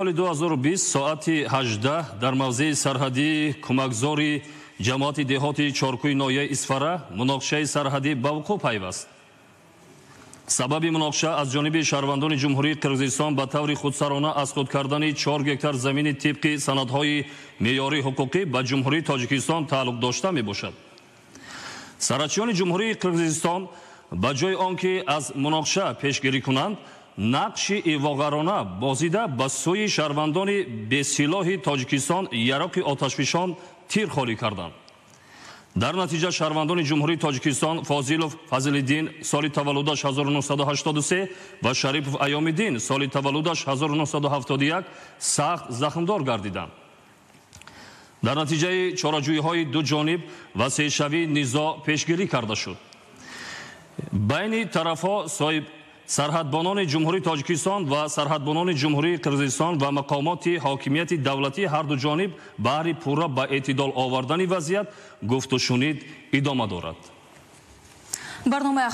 Соли 2020 соати 18 дар мавзеи сарҳадии Кӯмакзори ҷамоати деҳоти Чоркӯи ноҳияи Исфара муноқишаи сарҳадӣ ба вуқӯъ пайваст. Сабаби муноқиша аз ҷониби шаҳрвандони Ҷумҳурии Қирғизистон ба таври худсарона аз худ кардани 4 гектар замини тибқи санадҳои меъёрии ҳуқуқӣ ба Ҷумҳурии Тоҷикистон тааллуқ дошта мебошад. Сарҳадчиёни Ҷумҳурии Қирғизистон ба ҷои он ки аз муноқиша пешгирӣ кунанд, нақши игвогарона бозида, ба сӯи шаҳрвандони бесилоҳи Тоҷикистон яроқи оташфишон тир холӣ карданд. Дар натиҷа шаҳрвандони Ҷумҳурии Тоҷикистон Фозилов Фазлиддин, соли таваллудаш 1983, ва Шарипов Аёмиддин, соли таваллудаш 1971, сахт захмдор гардиданд. Дар натиҷаи чораҷӯиҳои дуҷониб васеъшавии низоъ пешгирӣ карда шуд. Байни тарафҳо соҳиб сарҳадбонони Ҷумҳурии Тоҷикистон ва сарҳадбонони Ҷумҳурии Қирғизистон ва мақомоти ҳокимияти давлатии ҳарду ҷониб баҳри пурра ба эътидол овардани вазъият гуфтушунид идома дорад. Барномаи